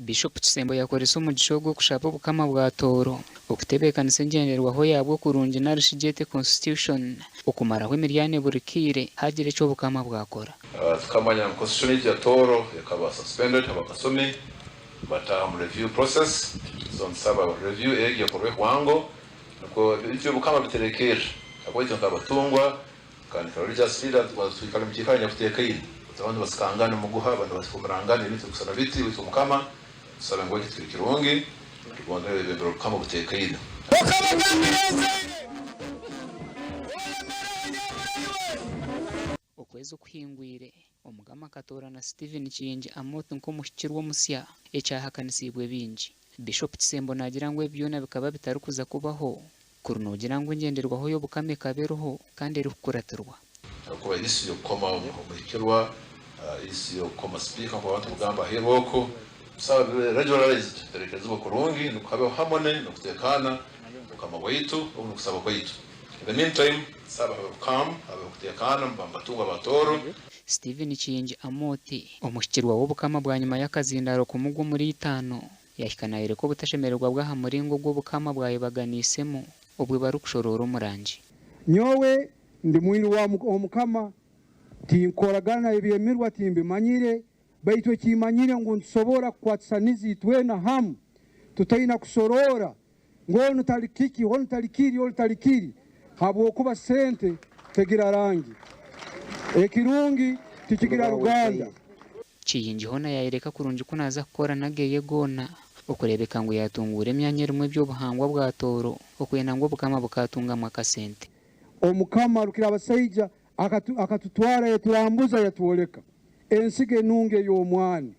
Bishop Kisembo yakoresa omugisha ogu okushaba Obukama bwa Tooro okutebeekanisa engyenderwaho yaabwo kurungi narishi gyete Constitution okumaraho emiryane buri kaire haagira eki Obukama bwakora. Tukamanya ngu Constitution yaitu ya Tooro ekaba suspended habw'akasumi bataaha omu review process so nitusaba review egi ekorwe bwango nikwo ebintu by'Obukama biterekerre ahabw'okuba itwe nk'abatungwa Kandi nka religious leader nitubanza twikare omu kiikaro enyakuteekaine baitu abandi basikangana omuguha abandi bafumirangana ebintu birikusana biti baitu Mukama tusabe ngu eki tikiri kirungi tugonze kwebembera obukama obuteekaine. Okabagambira enzaire, Oyemereire nyabura iwe. Okwezi okuhingwire, Omukama akatoorana Stephen Kiyingi Amoth nk'omuhikirwe omusya, ekyahakanisiibwe baingi. Bishop Kisembo naagira ngu ebi byona bikaba bitarikuza kubaho Kuri noogira ngu engyenderwaho y'Obukama ekaba eriho kandi erikukuratirwa. Ahabw'okuba issue y'okukoma omuhikirwa, issue y'okukoma sipiika nk'oku abantu bakugamba aheeru okwo, tusaba bibe regularized, biterekerezibwe kurungi nikwo habeho harmony n'okutekaana Obukama bwaitu, oku n'okusaba kwaitu. In the meantime, tusaba habeho calm, habeho okutekaana omu batungwa ba Tooro. Stephen Kiyingi Amooti, omuhikirwa w'Obukama bwanyima y'akazindaaro kumugwa omuri Itaano, Yahika naayoreka obutashemererwa bwe aha muringo ogu Obukama bwayebaganiisemu obwe barikushoroora omurangi. Nyowe ndi mwiru wa Omukama, tinkoragana eby'emirwa timbimanyire, baitu ekimanyire ngu nitusobora kukwatisaniza itwena hamu tutaina kusoroora ngu onu tali kiki, onu tali kiri, oli tali kiri, habwokuba sente tegira rangi, ekirungi tikigira ruganda. Kiyingi hoona yaayoreka kurungi ku naaza kukora n'ageeye goona okureebeka ngu yaatunguura emyanya erimu eby'obuhangwa bwa Tooro okwenda ngu Obukama bukaatungamu akasente. Omukama Rukirabasaija akatutwara yaturambuza yatwoleka ensigo enungi ey'omwani.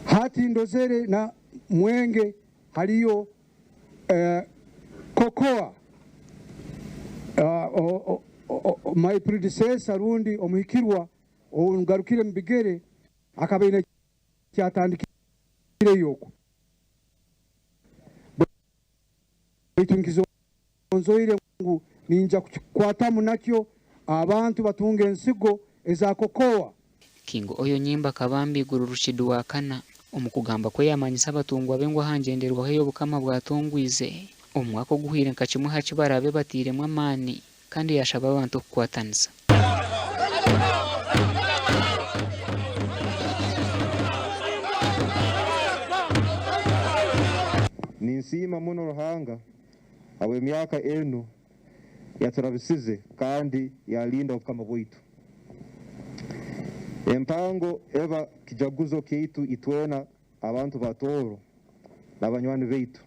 Hati ndozere na Mwenge hariyo cocoa. My predecessor rundi omuhikirwa Ou ngarukire mu bigere akaba aine eki atandikireyo okwo, baitu nkizonzoire ngu niinyija kukikwatamu nakyo abantu batunge ensigo eza kokoa. King Oyo Nyimba Kabamba Iguru Rukidu wa kana, omu kugamba kwe yaamanyisa abatungwa be ngu aha ngyenderwaho ey'Obukama bwatongwize omu mwaka oguhweire nka kimwe aha ki baraabe batairemu amaani kandi yaashaba abantu okukwatanisa. Ninsiima muno Ruhanga habw'emyaka enu yaturabisize kandi yalinda obukama bwaitu. Empango eba kijaguzo kyaitu itwena abantu ba Tooro n'abanywani baitu.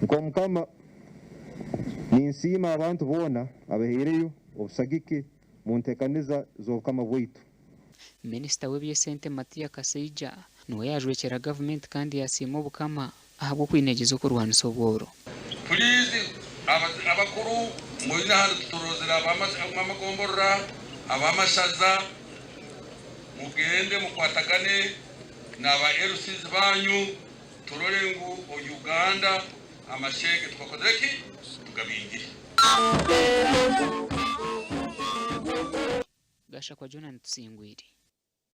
Nk'Omukama, ninsiima abantu boona abahaireyo obusagiki mu ntekaniza z'Obukama bwaitu. Minisita w'eby'esente Matia Kasaija niwe yaajwekyera gavumenti kandi yaasiima Obukama ahabw'okwinegyeza okurwanisa obworo. Puriizi abakuru mwine aha nitutorozera ab'amagomborora, ab'amashaza, mugende mukwatagane naba LCs banyu turore ngu Uganda amashege tugakozire ki? Tugabingire. Gashakwa Jonah Tusingwire.